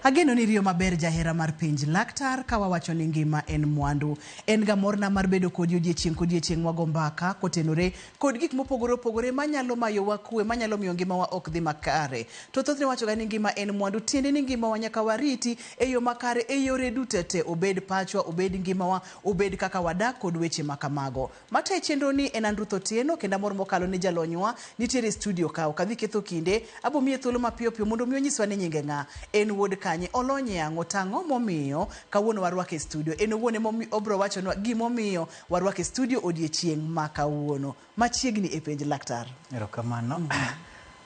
Ageno ni riyo maber jahera mar Penj Laktar ka wawacho ni ngima en mwandu. En ga morna mar bedo kodi odiechieng' kodiechieng' wago mbaka kotenore kod gik mopogore opogore manyalo mayowa kwe, manyalo miyo ngimawa ok dhi makare. To thothne wachoga ni ngima en mwandu, tiende ni ngimawa nyaka wariti e yo makare e yore duto te, obed pachwa, obed ngimawa, obed kaka wadak kod weche ma kamago. Matayo chenro ni en an Ruth Otieno kendo amor mokalo ni jalonywa nitiere e studio ka. Ok adhi ketho kinde, abo miye thuolo mapiyo piyo mondo mi onyiswa ni nyinge ng'a, en wuod kanye, olony e ang'o, to ang'o momiyo kawuono warwake e studio. En owuon ema obro wachonwa gimomiyo warwake e studio odiechieng' ma kawuono. Machiegni e Penj Laktar. Erokamano.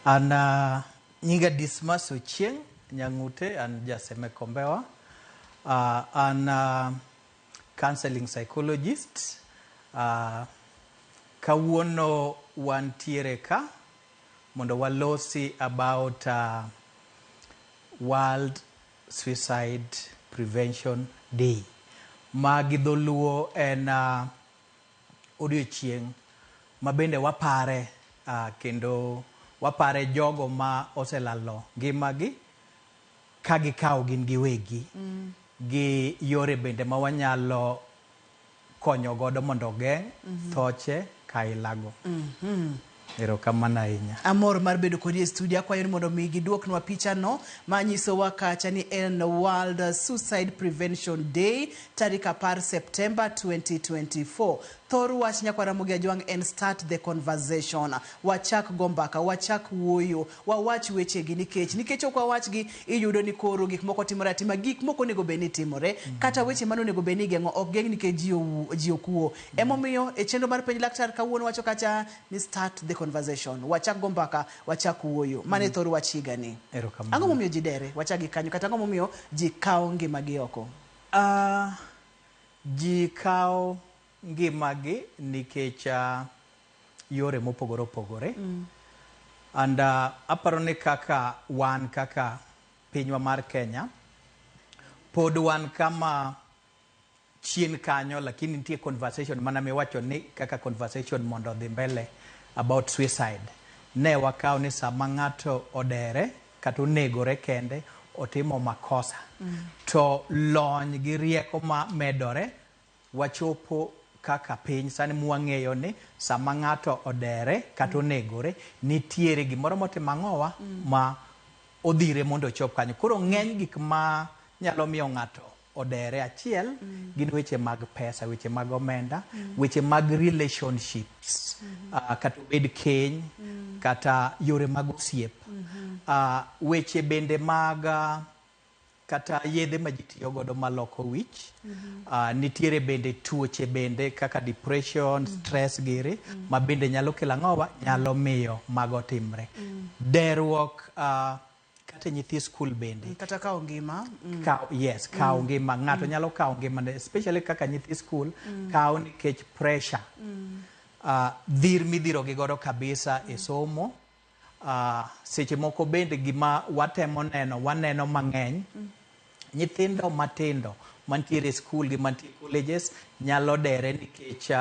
An uh, nyinga Dismas Ochieng' Nyang'ute, an jaseme Kombewa. An counseling psychologist. Kawuono wantiere ka mondo walosi about World Suicide Prevention Day. Ma gi dholuo en odiochieng' ma bende wapare kendo wapare jogo ma oselalo ngimagi ka gikawo gin giwegi gi yore bende ma wanyalo konyo godo mondo ogeng' thoche kailago. Erokamano ahinya. Amor mar bedo kodi e studio. Akwayo ni mondo mi giduoknwa pichano ma nyisowa kacha ni en World Suicide Prevention Day tarik 10 Septemba 2024. Thor wach Nyakwar Ramogi Ajwang' en start the conversation. Wachak go mbaka, wachak wuoyo, wawach wechegi nikech nikech ok wawachgi iyudo ni koro gik moko timore atima, gik moko onego bed ni timore, kata weche mane onego bed ni igeng'o ok geng' nikech ji ok wuo. Emomiyo e chenro mar Penj Laktar kawuono wacho kacha ni start the conversation. Wachak go mbaka, wachak wuoyo. Mano e thor wach higani. Erokamano. Ang'o momiyo ji dere? Wachak gi kanyo. Kata ang'o momiyo ji kawo ngimagi oko? Ji kawo ngimagi nikech yore mopogore opogore. And aparo ni kaka wan kaka pinywa mar Kenya, pod wan kama chien kanyo, lakini nitie conversation mana miwacho ni kaka conversation mondo odhi mbele about suicide. Ne wakawo ni sama ng'ato odere kata onegore kende, otimo makosa. To lony gi rieko ma medore, wachopo kaka piny sani mwang'eyo ni sama ng'ato odere kata onegore, nitiere gimoro motimo ang'owa ma odhire mondo ochop kanyo. Koro ng'eny gik ma nyalo miyo ng'ato odere achiel gin weche mag pesa, weche mag omenda, weche mag relationships, kata obed keny, kata yore mag osiep. Weche bende mag kata yedhe ma ji tiyo godo maloko wich. Nitiere bende tuoche bende kaka depression, stress giri, ma bende nyalo kelo ang'owa, nyalo miyo mago timre. Deruok kata nyithi skul bende. Kata kawo ngima. Kawo, yes, kawo ngima. Ng'ato nyalo kawo ngima, especially kaka nyithi skul, kawo nikech pressure. Dhir midhiro gi godo kabisa e somo. Seche moko bende gima watemo neno, waneno mang'eny, nyithindo matindo mantiere e skul gi mantie colleges nyalo dere nikech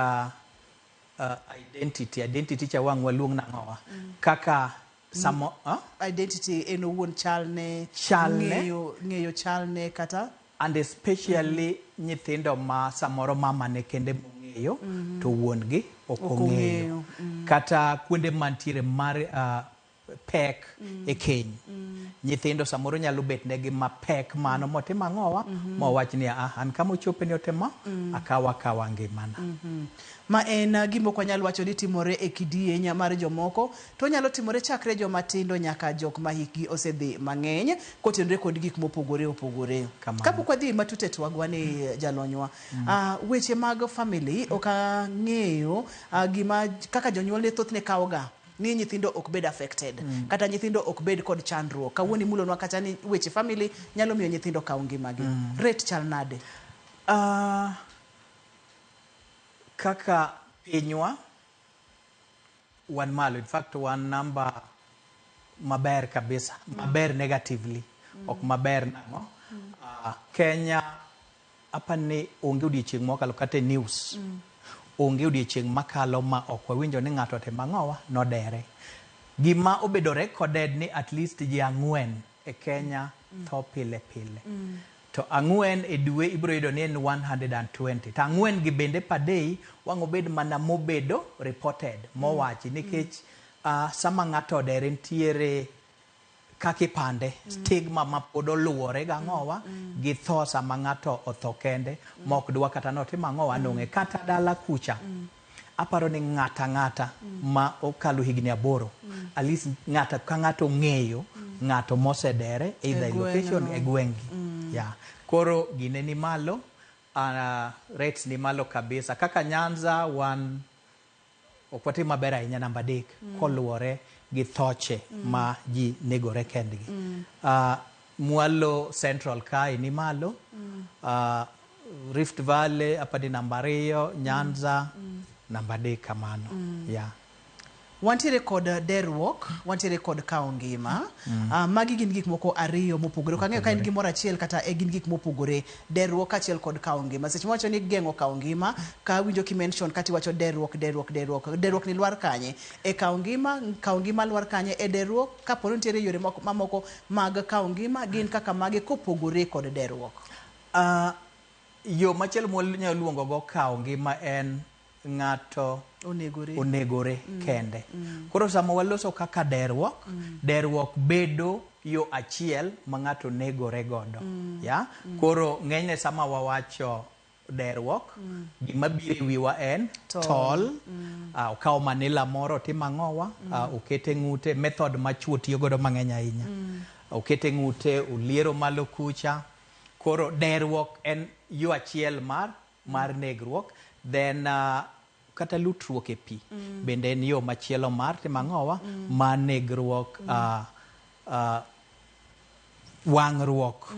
identity. Identity cha wang' waluong nang'owa? Kaka samo, Identity en owuon chalne, Chalne. ng'eyo chalne kata And especially nyithindo ma samoro mama ne kende mong'eyo to wuon gi ok ong'eyo. Kata kuonde mantiere mar pek e keny. Nyithindo samoro nyalo bet negi mapek mano motimo ang'owa mowach ni ah, an kama ochope ni otimo akawa akawa ngimana. Ma en gima ok wanyal wacho ni timore e kidieny mar jomoko, to onyalo timore chakre joma tindo nyaka jok ma hikgi osedhi mang'eny kotenore kod gik mopogore opogore. Kamano. Kapok wadhi matut e twagwa ni jalonywa, weche mag family ok ang'eyo gima kaka jonyuol ne thothne kawoga ni nyithindo ok bed affected kata nyithindo ok bed kod chandruok. Kawuono imulonwa kata ni weche family nyalo miyo nyithindo kaw ngimagi. Rate chal nade? Kaka pinywa wan malo, in fact wan namba maber kabisa, maber negatively, ok maber nang'o. Kenya apani onge odiechieng' mokalo kata e news. Onge odiechieng' makalo ma ok wawinjo ni ng'ato otimo ang'owa, nodere. Gima obedo recorded ni at least ji 4 e Kenya tho pile pile. To ang'wen e dwe ibiro yudo ni en 120. To ang'wen gi bende per day wang' obed mana mobedo reported, mowachi nikech sama ng'ato odere nitiere kaka ipande, stigma ma pod oluwore gang'owa gi tho sama ng'ato otho kende mok dwa kata notim ang'owa nong'e kata dala kucha. Aparo ni ng'ata ng'ata ma okalo higni 8, at least ng'ato ka ng'ato ong'eyo ng'ato mosedere either e location e gweng'gi. Yeah. Koro gine ni malo, rates ni malo kabisa. Kaka Nyanza wan ok watim maber ahinya, namba 3 koluwore gi thoche ma ji negore kendgi. Mwalo Central kae ni malo, Rift Valley apani namba 2, Nyanza namba 3 kamano. Yeah. Wantiere kod derruok, wantiere kod kawo ngima. Magi gin gik moko ariyo mopogore. Ok ang'eyo ka en gimoro achiel kata e gin gik mopogore. Derruok kaachiel kod kawo ngima. Seche mwacho ni geng'o kawo ngima, ka awinjo ki mention kata iwacho derruok, derruok, derruok. Derruok ni lwar kanye? E kawo ngima, kawo ngima lwar kanye? E derruok, kapo ni nitiere yore mamoko mag kawo ngima, gin kaka mage kopogore kod derruok? Yo machielo mwanyalo luongo go kawo ngima en ng'ato onegore kende. Koro sama waloso kaka derruok, derruok bedo yo achiel ma ng'ato negore godo. Ya? Koro ng'enyne sama wawacho derruok, gima biro e wiwa en tol. Okawo manila moro otimo ang'owa, okete ng'ute, method ma chuo tiyo godo mang'eny ahinya. Okete ng'ute, oliero malo kucha. Koro derruok en yo achiel mar negruok. Then kata lutruok e pi bende en yo machielo mar timo ang'owa, mar negruok. Wang'ruok,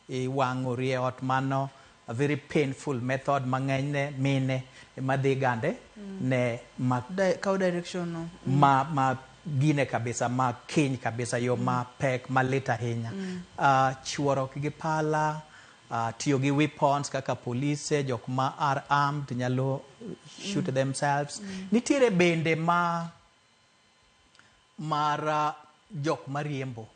iwang'ori e ot, mano a very painful method ma ng'enyne mine ema dhi gande ne ma kaw direction no. Ma gine kabisa, ma kiny kabisa, yo ma pek malit ahinya. Chuorok gi pala, tiyo gi weapons kaka polise, jok ma are armed nyalo shoot themselves. Nitiere bende ma mar jok mariembo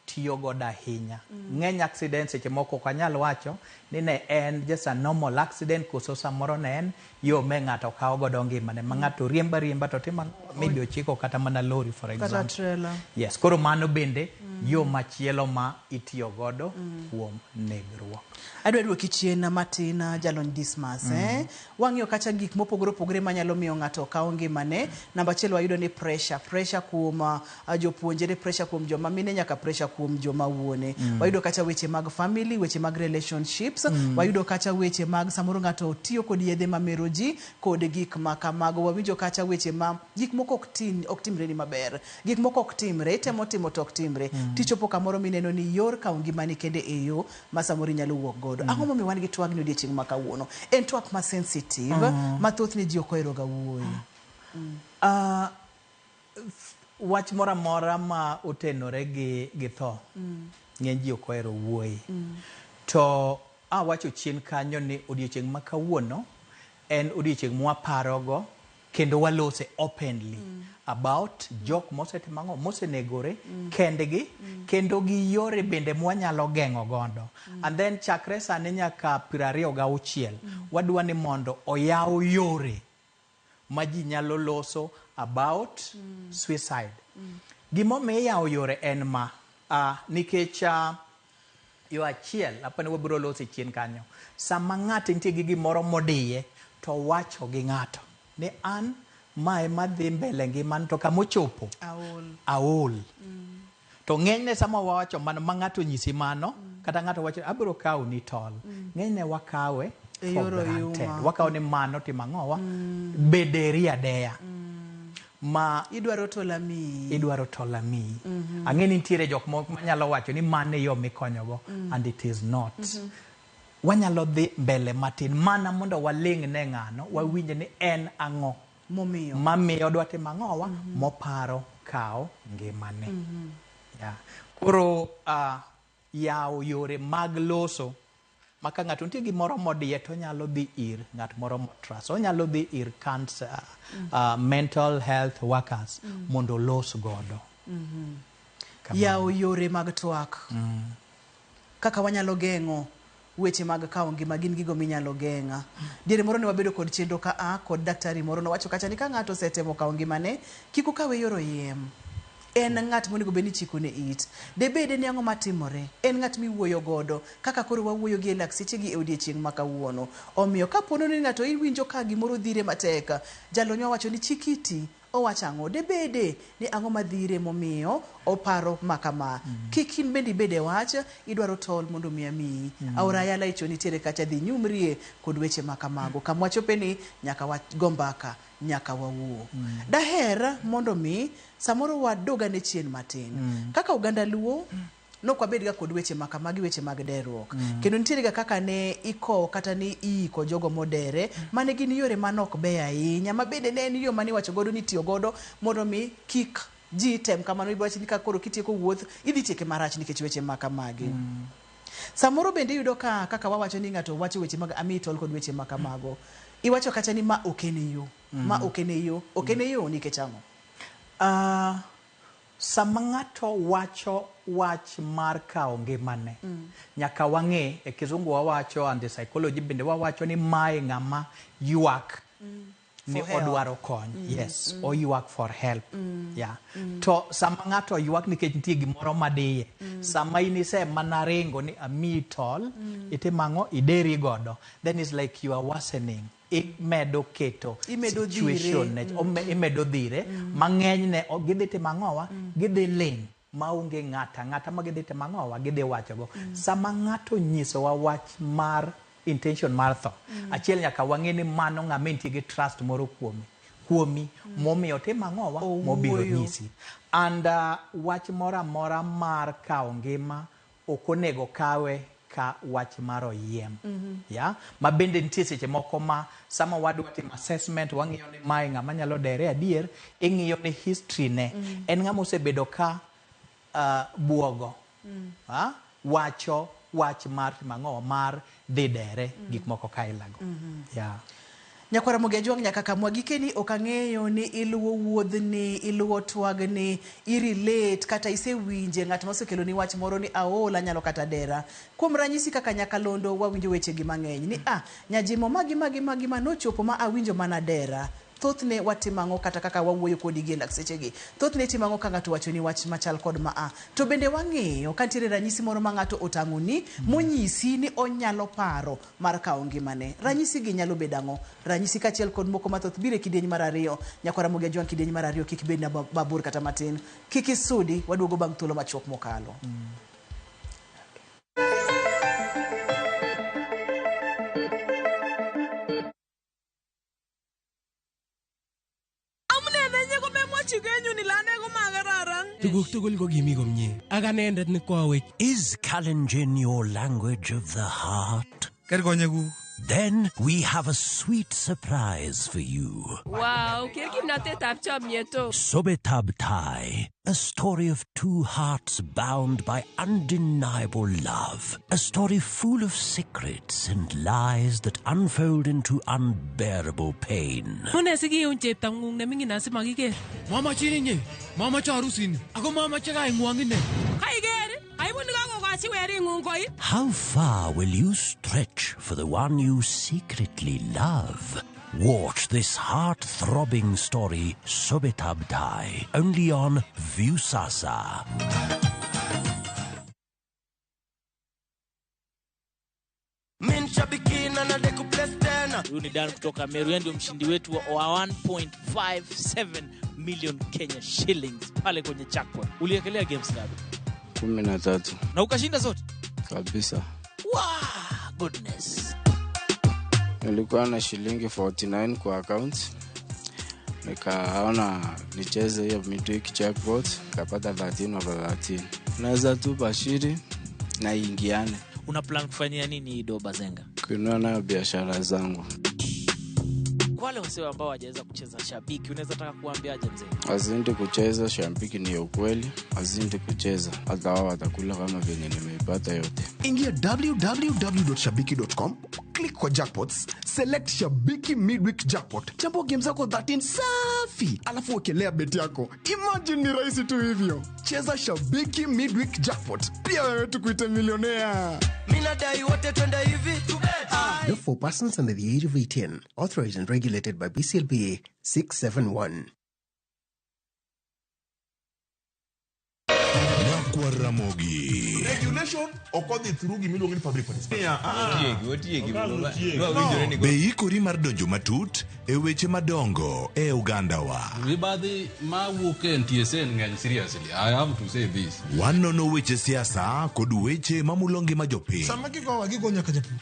tiyo godo ahinya. Ng'eny accident seche moko ok anyal wacho ni ne en just a normal accident koso samoro ne en yo me ng'ato kawo godo ngimane ma ng'ato riembo ariemba to timo ang'o, maybe ochiko kata mana lori for kata example. Trailer. Yes, koro mano bende yo machielo ma itiyo godo kuom negruok. Adwa duoki chien matin, jalony Dismas. Wang'iyo kacha gik mopogore opogore manyalo miyo ng'ato okaw ngimane. Namba achiel wayudo ni pressure, pressure kuom jopuonjre, pressure kuom joma mine, nyaka pressure kuom joma wuone. Wayudo kacha weche mag family, weche mag relationships, wayudo kacha weche mag samoro ng'ato tiyo kod yedhe mamero ji kod gik ma kamago. Wawinjo kacha weche ma gik moko ok timre ni maber. Gik moko ok timre, itemo timo to ok timre. Tichopo kamoro mineno ni yor kawo ngimani kende e yo ma samoro inyalo wuok godo. Ang'o momiyo wan gi twagni odiechieng' ma kawuono? En twak ma sensitive, ma thothne ji ok ohero ga wuoye. Wach moro amora ma otenore gi tho, ng'eny ji ok ohero wuoye. To awacho chien kanyo ni odiechieng' ma kawuono en odiechieng' mwaparogo kendo walose openly about jok mosetimo ang'o, mosenegore kendgi, kendo gi yore bende mwanyalo geng'o godo. And then chakre sani nyaka 26, wadwa ni mondo oyaw yore ma ji nyalo loso about suicide. Gimomiyo iyawo yore en ma, nikech yo achiel, apani wabiro loso chien kanyo. Sama ng'ato nitie gi gimoro modiye, to wacho gi ng'ato ni an mae madhi mbele ngimana to kamochopo aol. Aol. To ng'enyne sama wawacho mano ma ng'ato onyisi mano, kata ng'ato wacho abiro kawo ni tol. Ng'enyne wakawe E for yor granted. oyuma. Wakawo ni mano timo ang'owa, bederi adeya. Ma idwaro tol amiyi. Idwaro tol amiyi. Ang'e ni nitiere jok moko manyalo wacho ni mano e yo mikonyogo, and it is not. Wanyalo dhi mbele matin mana mondo waling' ne ng'ano, wawinj ni en ang'o momiyo mamiyo odwa timo ang'owa, moparo kawo ngimane. Yeah. Koro yawo yore mag loso ma ka ng'ato nitie gimoro modiye to onyalo dhi ir ng'at moro motrust, onyalo dhi ir cancer, mental health workers mondo olos godo. Yawo yore mag twak. Kaka wanyalo geng'o weche mag kawo ngima gin gigo minyalo geng'a. Diere moro ne wabedo kod chenro ka a kod daktari moro nowacho kacha ni ka ng'ato osetemo kawo ngimane, kik ukawe yor oyiem. En ng'at monego bed ni ichikone it. Debede ni ang'o matimore? En ng'at miwuoyo godo kaka koro wawuoyo gi e lak sechegi e odiechieng' ma kawuono. Omiyo kapo ni ng'ato iwinjo ka gimoro dhire matek, jalony wacho ni chik iti. Owacho ang'o? Debede ni ang'o madhire momiyo oparo ma kama. Kik in bende ibed e wach, idwaro tol mondo mi amiyi. Aora ayala icho nitiere kacha dhi nyumrie kod weche ma kamago. Kama wachope ni nyaka wago mbaka, nyaka wawuo. Daher mondo mi samoro wadogane chien matin. Kaka oganda Luo, nok wabed ga kod weche ma kamagi, weche mag derruok. Kendo nitiere ga kaka ne ikowo kata ni iiko jogo modere, mane gin yore manok beyo ahinya, ma bende ne en yo mane iwacho godo ni itiyo godo mondo mi kik ji tem kamano, iwacho ni ka koro kitieko wuoth, idhi tieke marach nikech weche ma kamagi. Samoro bende iyudo ka kaka wawacho ni ng'ato wacho weche mag amiyi tol kod weche ma kamago. Iwacho kacha ni ma ok en yo. Ma ok en yo. Ok en yo nikech ang'o? Sama ng'ato wacho wach mar kawo ngimane, nyaka wang'e, e kizungu wawacho and e psychology bende wawacho ni mae ng'ama ywak ni For help. odwaro kony. Yes, oywak for help. Yeah. To sama ng'ato ywak nikech nitie gimoro madiye, sama in ise mana ringo ni amiyi tol, itimo ang'o, ideri godo, then it's like you are worsening. Imedo keto Imedo dhire. situation ne, imedo dhire, mang'eny ne gidhi timo ang'owa, gidhi ling' maonge ng'ata ng'ata ma gidhi timo ang'owa, gidhi wachogo. Sama ng'ato nyisowa wach mar intention mar tho, achiel nyaka wang'e ni mano ng'ama nitie gi trust moro kuomi, momiyo timo ang'owa, mobiro Owuoyo. nyisi. And wach moro amora mar kawo ngima ok onego kawe ka wach mar oyiem. Yeah? Ma bende nitie seche moko ma sama wadwa timo assessment, wang'iyo ni mae ng'ama nyalo dere adier, ing'iyo ni history ne. En ng'ama osebedo ka buogo. Wacho wach mar timo ang'o, mar dhi dere gik moko ka ilago. Yeah. Nyakwara Ramogi Ajwang' nyaka kamwa gikeni ok ang'eyo ni iluwo wuodhni, iluwo twagni, i-relate kata isewinje ng'at mosekeloni wach moro ni aol anyalo kata dera. Kuom ranyisi kaka nyakalondo wawinjo wechegi mang'eny ni nyajimo magi magi magi ma nochopo ma awinjo mana dera. Thothne watimo ang'o kata kaka wawuoyo kodi gi e lak sechegi? Thothne itimo ang'o ka ng'ato wacho ni wach machal kod ma a? To bende wang'eyo ka nitiere ranyisi moro ma ng'ato otang'oni monyisi ni onyalo paro mar kawo ngimane. Ranyisi gi nyalo bedo ang'o? Ranyisi kaachiel kod moko mathoth biro e kidieny mar ariyo. Nyakwara Ramogi Ajwang' kidieny mar ariyo kik bedna mabor kata matin. Kik isudi, waduogo bang' thuolo machuok mokalo. Tuguk tugul ko kimi komie. Ak anendet ne koawech. Is Kalenjin your language of the heart? Ker konyekuk. Then we have a sweet surprise for you. Wow, ker kimnatetab chomyet o. Sobetab Tai, a story of two hearts bound by undeniable love. A story full of secrets and lies that unfold into unbearable pain. Mune sikiun cheptang'ung neming'in asimakiker. Mamachin inye, mamache arusini, ako mamache kaing'wong ine. Kaiker, aibu nikakokochi wering'ung koip. How far will you stretch for the one you secretly love? Watch this heart-throbbing story, Sobetab Tai, only on Viusasa. Huyu ni Dan kutoka Meru, yeye ndio mshindi wetu wa 1.57 million Kenya shillings pale kwenye jackpot. Uliekelea games ngapi? 13. Na ukashinda zote? Kabisa. Wow, goodness. Nilikuwa na shilingi 49 kwa account. Nikaona nicheze hiyo midweek jackpot, nikapata 13 over 13. Naweza tu bashiri na ingiane. Una plan kufanyia nini hii doba Zenga? Kuinua nayo biashara zangu. Kwa wale wasee ambao hawajaweza kucheza Shabiki, unaweza taka kuambiaje mzee? Wazidi kucheza, Shabiki ni ya ukweli, wazidi kucheza, hata wao watakula kama venye nimeipata yote. Ingia www.shabiki.com, click kwa jackpots, select Shabiki Midweek Jackpot, chambua game zako 13 safi, alafu wekelea bet yako. Imagine ni rahisi tu hivyo. Cheza Shabiki Midweek Jackpot, pia wewe tukuite milionea. Minadai wote twende hivi. Not for persons under the age of 18. Authorized and regulated by BCLBA 671. Ramogi. Regulation ok odhi through gimiluongo ni public participation. Be ikori mar donjo matut e weche madongo e ogandawa. Mibadhi mawuok e NTSA ng'eny seriously. I have to say this. Wanono weche siasa kod weche mamulo ngima jopiny. Sama gigowa gigo nyaka japur.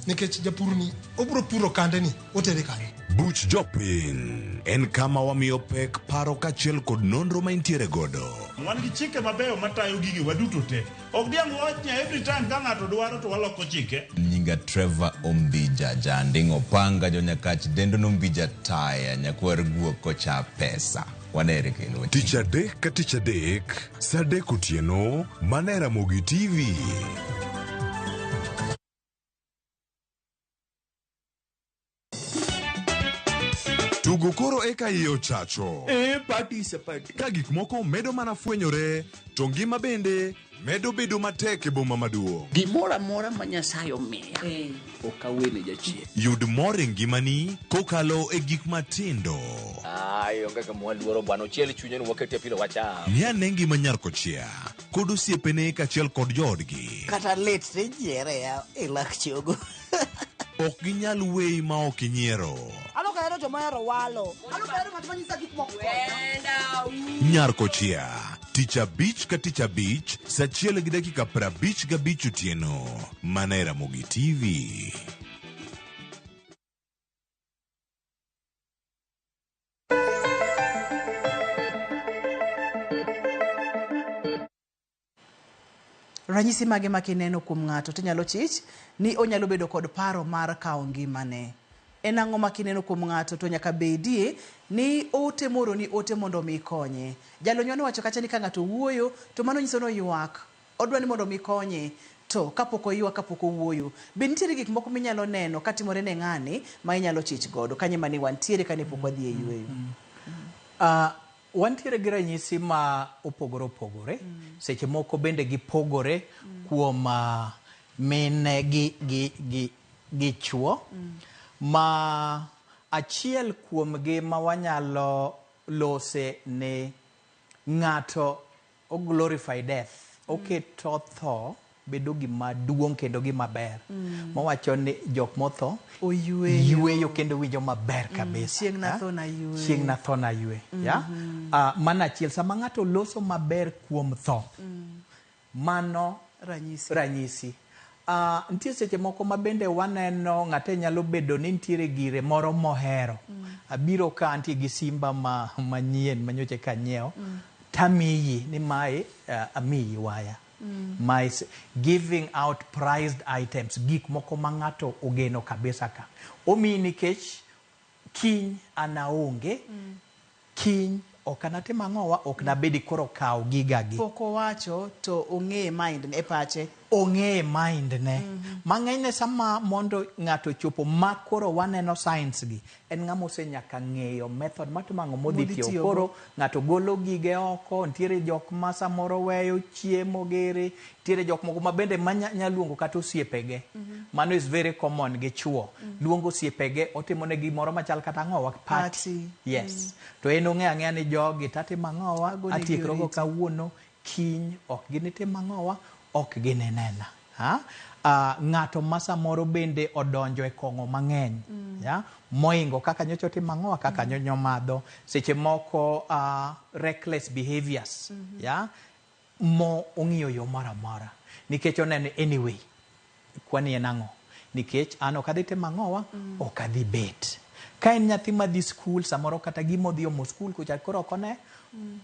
Nikech japur ni obro puro kande ni otere kanye. Buch jopiny en kama wamiyo pek paro kaachiel kod nonro ma intiere godo. Wan gi chike mabeyo matayo gigi waduto te. Ok diang' wach ni every time ka ng'ato dwaro to waloko chike. Nyinga Trevor Ombija Janding'o Panga Jonyakach Dendo Nombija Taya Nyakwar Guok Kocha Pesa. Wanere kendo. Tich adek ka tich adek, saa adek otieno, mana e Ramogi TV. Tugo koro eka iye ochacho. E party is a party. Ka gik moko medo mana fwenyore, to ngima bende medo bedo matek e boma maduong'. Gimoro amora ma Nyasaye omiya ok awene jachien. Yud mor e ngimani kokalo e gik matindo. Ai, onge kama waluoro bwana, ochiel chunye ni wakete pilo wacham. Ng'i ane ngima nyar kochia kod osiepene kaachiel kod joodgi. Kata lit tinyiere ya e lak chogo. Ok ginyal weyi ma ok inyiero. An ok ahero joma ohero walo. An ok ahero ng'at ma nyisa gik moko. Nyar kochia tich abich ka tich abich saa achiel gi dakika 55 otieno mana e Ramogi TV. Ranyisi mage ma kineno kuom ng'ato tinyalo chich ni onyalo bedo kod paro mar kawo ngimane. En ang'o ma kineno kuom ng'ato to nyaka bedie ni ote moro ni ote mondo mi konye. Jalonywa nowacho kacha ni ka ng'ato wuoyo to mano nyiso ni oywak. Odwa ni mondo mi konye. To kapok oywak kapok owuoyo, be nitiere gik moko minyalo neno katimore ne ng'ani ma inyalo chich godo kanye mane wantiere kane pok wadhi e yueyo. Wantiere gi ranyisi ma opogore opogore. Seche moko bende gipogore kuom mine gi chuo. Ma achiel kuomgi ma wanyalo lose ni ng'ato o glorify death. Oketo tho bedo gima duong' kendo gima ber. Mowacho ni jok motho oyueyo yueyo kendo winjo maber kabisa. Chieng' natho na yue. Chieng' natho na yue. Ya? Mano achiel. Sama ng'ato loso maber kuom tho, mano ranyisi. Ranyisi. Nitie seche moko ma bende waneno ng'ate nyalo bedo ni nitiere gire moro mohero. Abiro ka antie gi simba manyien manyocha kanyiewo. Tamiyi ni mae amiyi waya. My giving out prized items, gik moko ma ng'ato ogeno kabisa ka. Omiyi nikech kiny anaonge, kiny ok anatim ang'owa, ok nabedi koro kaw gigagi. Pok owacho to ong'e mind e pache. Ong'e mind ne. Mang'enyne sama mondo ng'ato chopo ma koro waneno signs gi, en ng'ama osenyaka ng'eyo method matimo ang'o modhi tiyo. Koro ng'ato golo gige oko, nitiere jok ma samoro weyo chiemo giri, nitiere jok moko ma bende manya luongo kata osiepege. Mano is very common gi chuo. Luongo osiepege, otimo ne gimoro machal kata ang'owa, party. Yes. To en ong'eyo ang'eya ni jogi tatimo ang'owa, atiekrogo kawuono, kiny ok ginitim ang'owa, ok gininena. Ng'ato ma samoro bende odonjo e kong'o mang'eny, ya? Moingo kaka nyocha otimo ang'owa, kaka nyonyo madho. Seche moko reckless behaviors, ya? Mo ong'iyo yo moro amora. Nikech oneno anyway, kwani en ang'o? Nikech an ok adhi timo ang'owa, ok adhi bet. Ka en nyathi madhi skul, samoro kata gima odhi omo skul kucha koro ok one,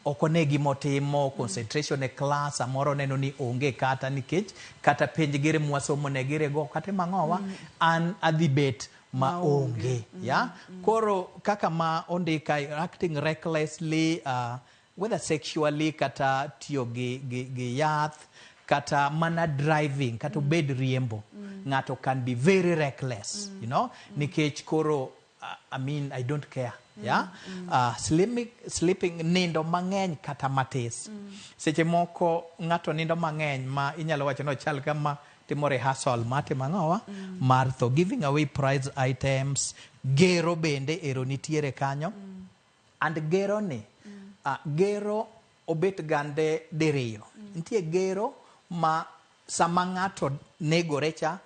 ok one gimotimo, concentration e class, samoro neno ni onge kata nikech kata penj gire mwasomo ne gire go kata mang'owa, an adhi bet ma onge. Yeah? Koro kaka ma ondik kae, acting recklessly, whether sexually kata tiyo gi yath, kata mana driving, kata obed riembo. Ng'ato can be very reckless, nikech koro, I mean, I don't care. Yeah? Sleeping, nindo mang'eny kata matis. Seche moko ng'ato nindo mang'eny ma inyalo wacho ni ochal kama timo rehearsal mar timo ang'owa? Mar tho. Giving away prize items, gero bende ero nitiere kanyo. And gero ni, gero obet gande diriyo. Nitie gero ma sama ng'ato negore cha,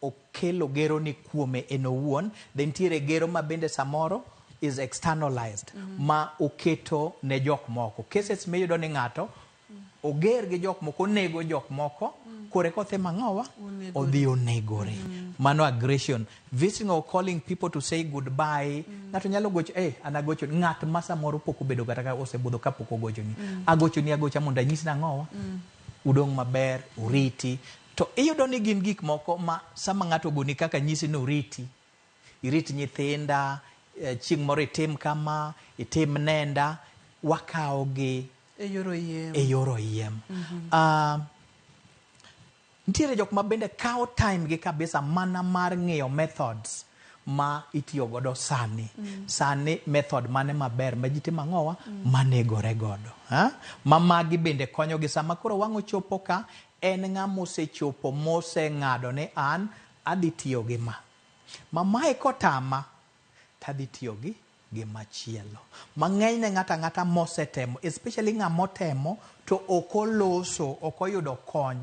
okelo gero ni kuome en owuon. Then nitiere gero ma bende samoro is externalized, ma oketo ne jok moko. Cases miyudo ni ng'ato oger gi jok moko, onego jok moko, kore kothe mang'owa, odhi onegore. Mano aggression. Visiting or calling people to say goodbye. Ng'ato nyalo gocho, an agocho, ng'at ma samoro pok obedo kata ka osebudho kapok ogochoni. Agochoni agocha mondo anyis nang'owa. Udong' maber, uriti. To iyudo ni gin gik moko ma sama ng'ato ogoni kaka nyisi ni uriti. Irit nyithinda, chieng' moro itim kama, itim nenda, wakawo gi e yor oyiem. E yor oyiem. Nitiere jok ma bende kawo time gi kabisa mana mar ng'iyo methods ma itiyo godo sani. Sani method mane maber ma ji timo ang'owa? Manegore godo. Ha? Ma magi bende konyogi sama koro wang' ochopo ka en ng'ama osechopo moseng'ado ni an adhi tiyo gi ma. Ma mae kotama tadhi tiyo gi gimachielo. Mang'eny ne ng'ato ang'ata mosetemo, especially ng'ama otemo to ok oloso, ok oyudo kony.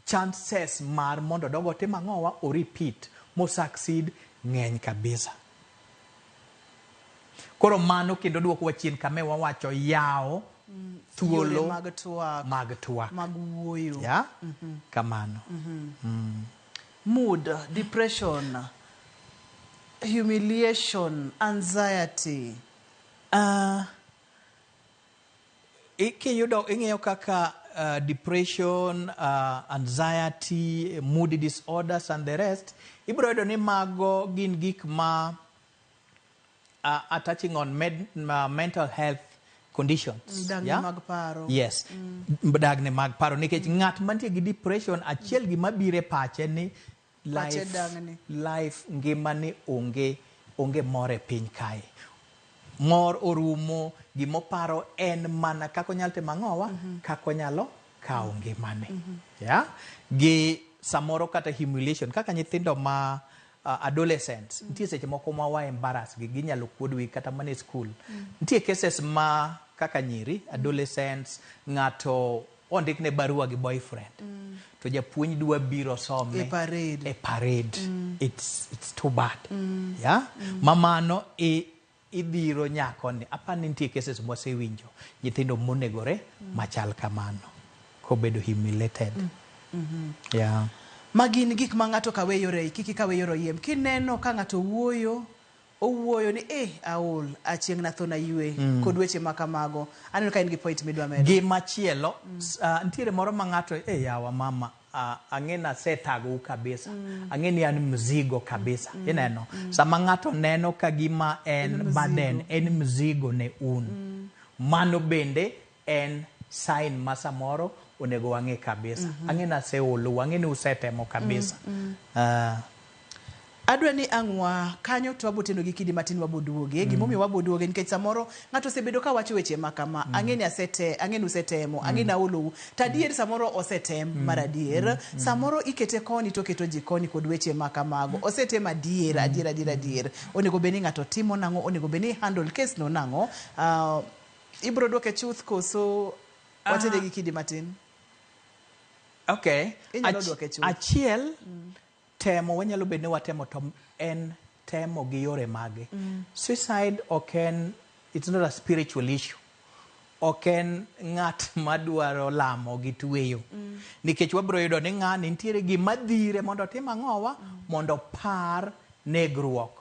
Chances mar mondo odog otim ang'owa, o repeat, mo succeed ng'eny kabisa. Koro mano kendo duokowa chien kama wawacho yawo thuolo Yore mag twak. Mag twak. Mag wuoyo. Yeah? Kamano. Mood, depression, humiliation, anxiety. Kiyudo ing'iyo kaka depression, anxiety, mood disorders and the rest, ibiro yudo ni mago gin gik ma are touching on mental health conditions. Dagni Yeah? mag paro. Yes. Dagni mag paro. Nikech ng'at mantie gi depression, achiel gima biro e pache ni Pache life, dangni. life ngimani onge mor e piny kae. Mor orumo, gimoparo en mana kaka onyalo timo ang'owa, kaka onyalo kawo ngimane. Yeah? Gi samoro kata humiliation, kaka nyithindo ma adolescents, nitie seche moko ma wa embarrass gi, ginyalo kuod wi kata mana e school. Nitie cases ma kaka nyiri, adolescents, ng'ato ondikne barua gi boyfriend. To japuonj dwa biro some e parade. E parade. It's too bad. Yeah? Mamano idhiro nyakoni. Apani nitie cases mwasewinjo nyithindo monegore machal kamano kobedo humiliated. Yeah. Magin gik ma ng'ato kawe yore, kik ikawe yor oyiem. Kineno ka ng'ato wuoyo, owuoyo ni aol, achieng' natho na ywe, kod weche ma kamago. Aneno ka in gi point midwa medo. Gimachielo, nitiere moro ma ng'ato, yawa mama, ang'e ni asetagou kabisa. Ang'e ni an mzigo kabisa. Ineno? Sama ng'ato neno ka gima en En mzigo. burden, en mzigo ne un. Mano bende en sign ma samoro onego wang'e kabisa. Ang'e ni aseolou, ang'e ni usetemo kabisa. Adwa ni ang'wa kanyo to waboteno gi kidi matin waboduoge. Gimomiyo waboduoge nikech samoro ng'ato osebedo ka wacho weche ma kama. Ang'e ni asete, ang'e ni usetemo, ang'e ni aolou. To adier samoro osetem mar adier. Samoro ikete koni to oketo ji koni kod weche ma kamago. Osetem adier, adier, adier, adier. Onego bed ni ng'ato timo nang'o, onego bed ni handle case no nang'o. Ibro duoke chuth koso watede gi kidi matin? Okay. Inyalo duoke chuth. Achiel, temo, wanyalo bedo ni watemo to en temo gi yore mage. Suicide ok en, it's not a spiritual issue. Ok en ng'at madwaro lamo gi tweyo. Nikech wabiro yudo ni ng'ani nitiere gima dhire mondo otim ang'owa, mondo opar negruok.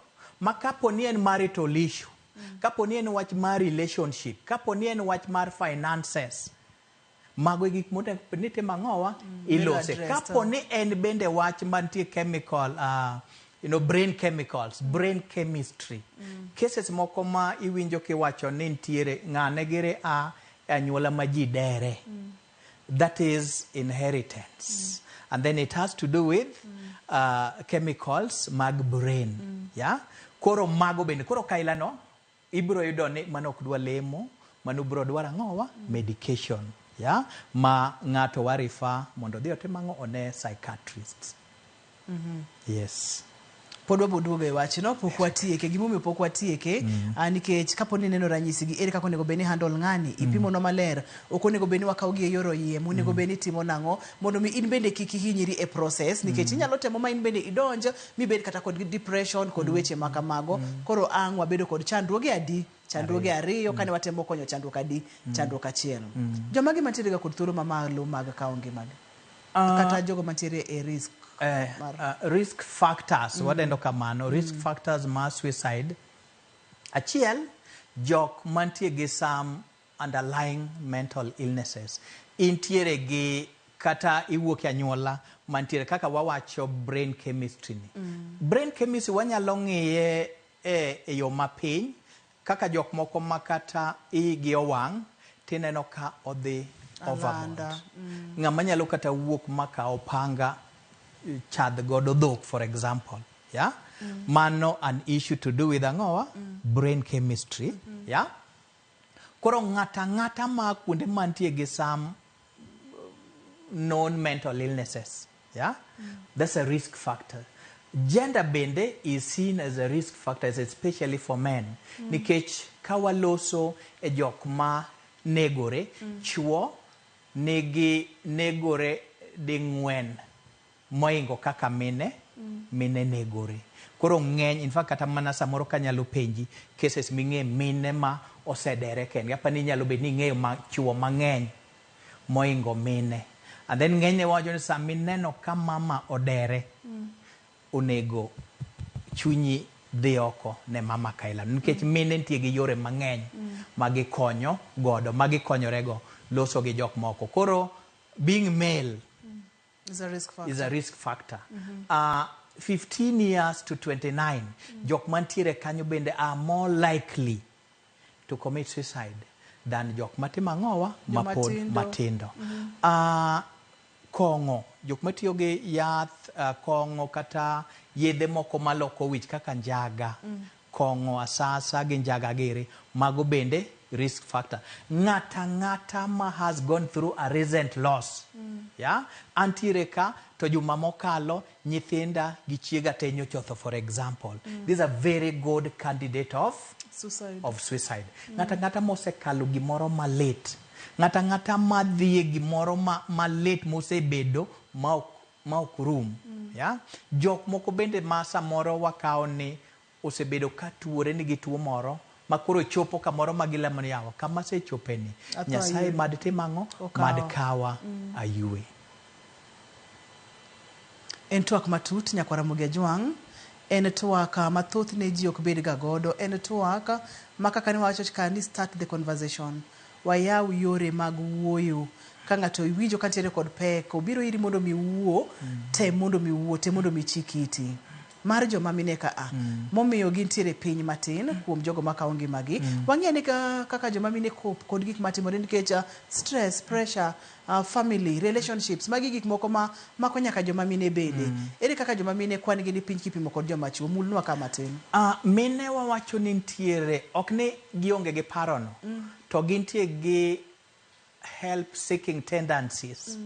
Ma kapo ni en marital issue, kapo ni en wach mar relationship, kapo ni en wach mar finances, Mago e gik monego bed ni timo ang'owa ilose. Bedo addressed, Kapo ni en bende wach mantie chemical brain chemicals, brain chemistry. Cases moko ma iwinjo kiwacho ni nitiere ng'ane gire a e anyuola ma ji dere. That is inheritance. And then it has to do with chemicals mag brain. Yeah? Koro mago bende. Koro kaila no, ibiro yudo ni mano ok dwa lemo, mano biro dwaro ang'owa? Medication. Yeah? Ma ng'ato wa refer mondo odhi otim ang'o one psychiatrist. Yes. Pod wabo duogo e wachno, pok watieke. Gimomiyo pok watieke, nikech kapo ni ineno ranyisi gi, ere kaka onego bed ni handle ng'ani, ipimonwa maler, ok onego bed ni wakaw gi e yor oyiem, onego bed ni itimo nang'o, mondo mi in bende kik ihinyri e process, nikech inyalo temo ma in bende idonj, mibed kata kod depression kod weche ma kamago. Koro ang' wabedo kod chandruoge adi? Chandruoge ariyo, kane watemo konyo chandruok adi? Chandruok achiel. Jomage mantiere ga kod thuolo mamalo mag kawo ngimagi? Kata jogo mantiere e risk Risk factors, wadendo kamano, risk factors ma suicide. Achiel, jok mantie gi some underlying mental illnesses. Intiere gi kata iwuok e anyuola mantiere kaka wawacho brain chemistry ni. Brain chemistry wanyalo ng'iye e yo mapiny kaka jok moko ma kata igi owang' tineno ka odhi overboard. Alanda. Ng'ama nyalo kata wuok ma kawo panga chadh godo dhok, for example. Yeah? Mano an issue to do with ang'owa? Brain chemistry. Yeah? Koro ng'ata ng'ata ma kuonde mantie gi some known mental illnesses. Yeah? That's a risk factor. Gender bende is seen as a risk factor, especially for men. Nikech ka waloso e jok ma negore, chuo nigi negore ding'wen moingo kaka mine, mine negore. Koro ng'eny, in fact kata mana samoro kanyalo penji cases ming'e mine ma osedere kendgi. Apa ni inyalo bet ni ing'eyo ma chuo mang'eny moingo mine. And then ng'enyne wacho ni sama ineno ka mama odere, onego chunyi dhi oko ne mama kaila. Nikech mine nitie gi yore mang'eny ma gikonyo godo, ma gikonyorego loso gi jok moko. Koro being male is a risk factor. Is a risk factor. 15 years to 29, jok mantiere kanyo bende are more likely to commit suicide than jok matimo ang'owa Joma mapod tindo. matindo. Kong'o, jok matiyo gi yath, kong'o kata yedhe moko maloko wich kaka njaga, kong'o asasa gi njaga giri, mago bende risk factor. Ng'ata ng'ata ma has gone through a recent loss, yeah? Antiere ka to juma mokalo nyithinda gi chiega te nyocha otho, for example. This is a very good candidate of suicide. Of suicide. Ng'ata ng'ata mosekalo gimoro malit, ng'ata ng'ata madhi e gimoro malit mosebedo ma ok rum. Yeah? Jok moko bende ma samoro wakawo ni osebedo ka tuore nigi tuo moro ma koro chopo kamoro ma gilamo ni yawa kama asechope ni Atho Nyasaye ayue. mad tim ang'o? Okawa. Mad kawa ayue. En twak matut nyakwar Ramogi Ajwang', en twak ma thothne ji ok bed ga godo, en twak ma kaka ne wawacho ka ni start the conversation, wayaw yore mag wuoyo. Ka ng'ato iwinjo ka nitiere kod pek, obiro iri mondo mi wuo, tem mondo mi wuo, tem mondo mi chik iti. Mar joma mine ka a, momiyo gintiere piny matin kuom jogo makawo ngimagi. Wang'eyo ni kaka joma mine cope kod gik matimore nikech stress, pressure, family, relationships, magi gik moko ma mako nyaka joma mine bende. Ere kaka joma mine kwan gi ni piny kipimo kod joma chuo? Mulnwa ka matin. Mine wawacho ni nitiere, ok ni gionge gi parono, to gintie gi help seeking tendencies.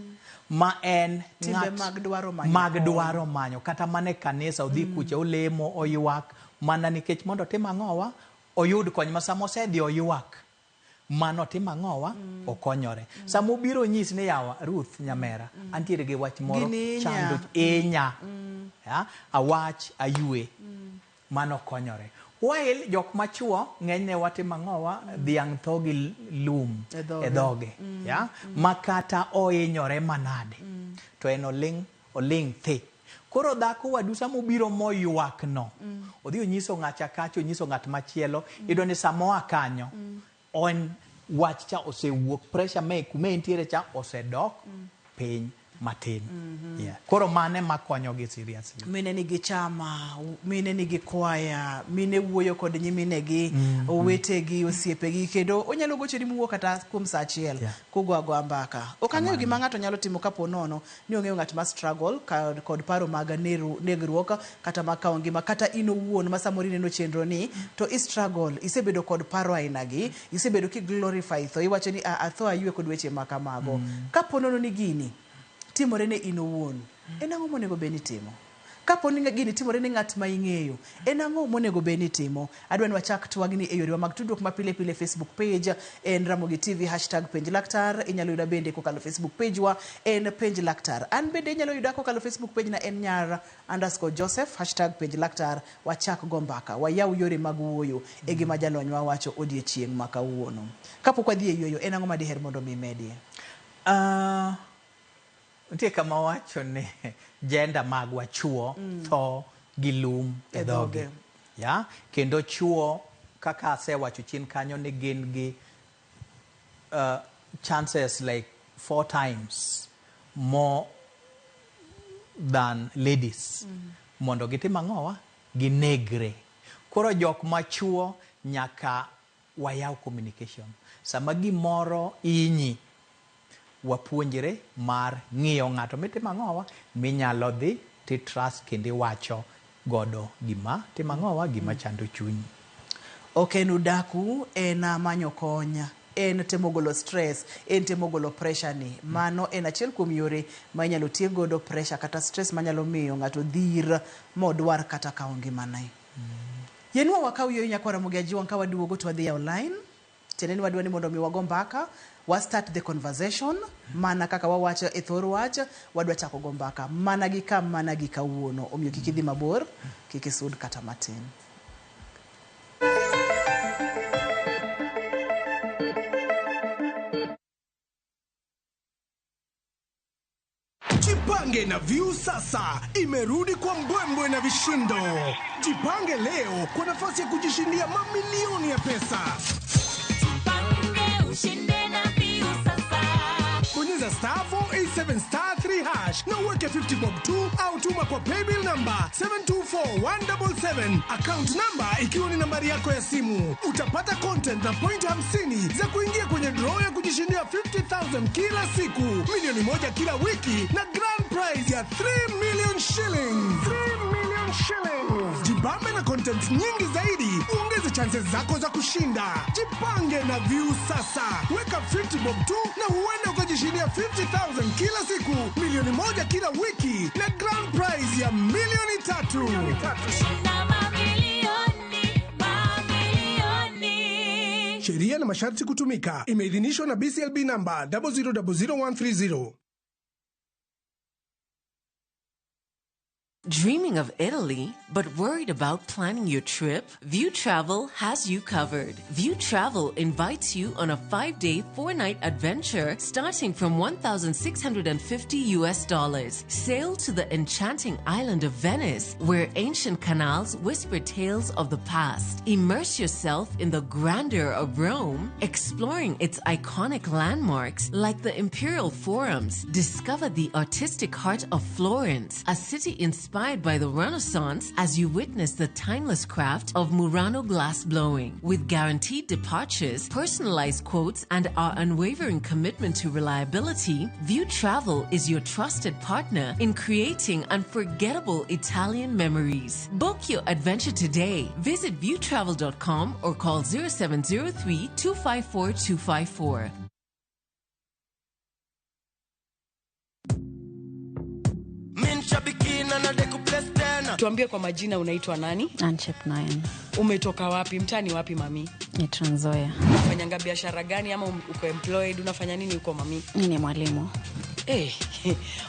Ma en timbe ng'at mag dwaro manyo mag kony. dwaro manyo kata mana e kanisa odhi kucha olemo oywak mana nikech mondo otim ang'owa oyud kony ma sama osedhi oywak mano otim ang'owa okonyore. Sama obiro nyis ni yawa Ruth nyamera antiere gi wach moro Gini inya. chando inya. Ya, awach aywe. Mano konyore. While jok machuo ng'enyne watimo ang'owa dhiang' tho gi lum E dhoge. e dhoge. Ya? Ma kata ohinyore manade to en oling' thi. Koro dhako wadu sama obiro moywak no, odhi onyiso ng'acha kacha, onyiso ng'at machielo, iyudo ni sama oa kanyo, en Wach cha osewuok, pressure me kuma entiere cha osedok piny matin. Yeah. Koro mane makonyogi seriously. Mine nigi chama, mine nigi kwaya, mine wuoyo kod nyiminegi, owetegi, osiepegi, kendo onyalo gochoni muwuo kata kuom saa achiel kugo agoa mbaka. Ok ang'eyo gima ng'ato nyalo timo kapo nono ni ong'eyo ng'at ma struggle kod paro mag negruok kata mag kawo ngima, kata in owuon ma samoro ineno chenro ni to i struggle, isebedo kod paro ainagi, isebedo ki glorify tho, iwacho ni atho aywe kod weche ma kamago. Kapo nono ni gini timore ne in owuon, en ang'o monego bed ni itimo? Kapo ni gini timore ne ng'at ma ing'eyo, en ang'o monego bed ni itimo? Adwa ni wachak twagni e yorewa mag tudruok ma pile pile. Facebook page en Ramogi TV, hashtag penj laktar. Inyalo yuda bende kokalo Facebook page wa en penj laktar. An bende inyalo yuda kokalo Facebook page na en nyar_Joseph, hashtag penj laktar. Wachak go mbaka, wayaw yore mag wuoyo e gima jalonywa wacho odiechieng' ma kawuono. Kapok wadhi e yueyo, en ang'o ma diher mondo mi imedie? Nitie kama wacho ni gender magwa chuo tho gi lum e dhogi. Ya? Kendo chuo kaka asewacho chien kanyo ni gin gi chances like 4 times more than ladies. Mondo gitim ang'owa? Ginegre. Koro jok machuo nyaka wayaw communication. Sama gimoro inyi, wapuonjre mar ng'iyo ng'ato mitimo ang'owa, minyalo dhi ti trust kendo iwacho godo gima timo ang'owa, gima chando chunyi. Ok en udaku, en manyo kony, en temo golo stress, en temo golo pressure ni. Mano en achiel kuom yore ma inyalo tiek godo pressure kata stress manyalo miyo ng'ato dhir modwar kata kawo ngimane. Yienwa wakaw yueyo nyakwa Ramogi Ajiwang' ka waduogo to wadhi online. Tiende ni wadwa ni mondo mi wago mbaka, wa start the conversation, mana kaka wawacho e thor wach, wadwa chako go mbaka mana gi ka mana gi kawuono. Omiyo kik idhi mabor, kik isud kata matin. Jipange na View sasa imerudi kwa mbwembwe na vishindo. Jipange leo kwa nafasi ya kujishindia mamilioni ya pesa. Jipange ushinde na View sasa. Bonyeza star 487 star 3 hash na uweke 50 bob 2 au tuma kwa paybill number 724177, account number ikiwa ni nambari yako ya simu. Utapata content na point 50 za kuingia kwenye draw ya kujishindia 50,000 kila siku, milioni 1 kila wiki na grand prize ya 3 million shillings. 3 million shillings. Jibambe na content nyingi zaidi, uongeze chances zako za kushinda. Jipange na View sasa. Weka 50 bob 2 na uende ukajishindia 50,000 kila siku, milioni 1 kila wiki na grand prize ya milioni 3. Shinda mamilioni, mamilioni. Sheria na masharti kutumika. Imeidhinishwa na BCLB number 0000130. Dreaming of Italy, but worried about planning your trip? View Travel has you covered. View Travel invites you on a 5-day, 4-night adventure starting from $1,650 US. Sail to the enchanting island of Venice, where ancient canals whisper tales of the past. Immerse yourself in the grandeur of Rome, exploring its iconic landmarks like the Imperial Forums. Discover the artistic heart of Florence, a city inspired by the Renaissance, as you witness the timeless craft of Murano glass blowing. With guaranteed departures, personalized quotes, and our unwavering commitment to reliability, View Travel is your trusted partner in creating unforgettable Italian memories. Book your adventure today. Visit viewtravel.com or call 0703 254 254. Tuambie kwa majina, unaitwa nani? Anchep 9. Umetoka wapi? Mtani wapi mami? Ni Trans Nzoia. Unafanyanga biashara gani ama uko employed? Unafanya nini huko mami? Mimi ni mwalimu.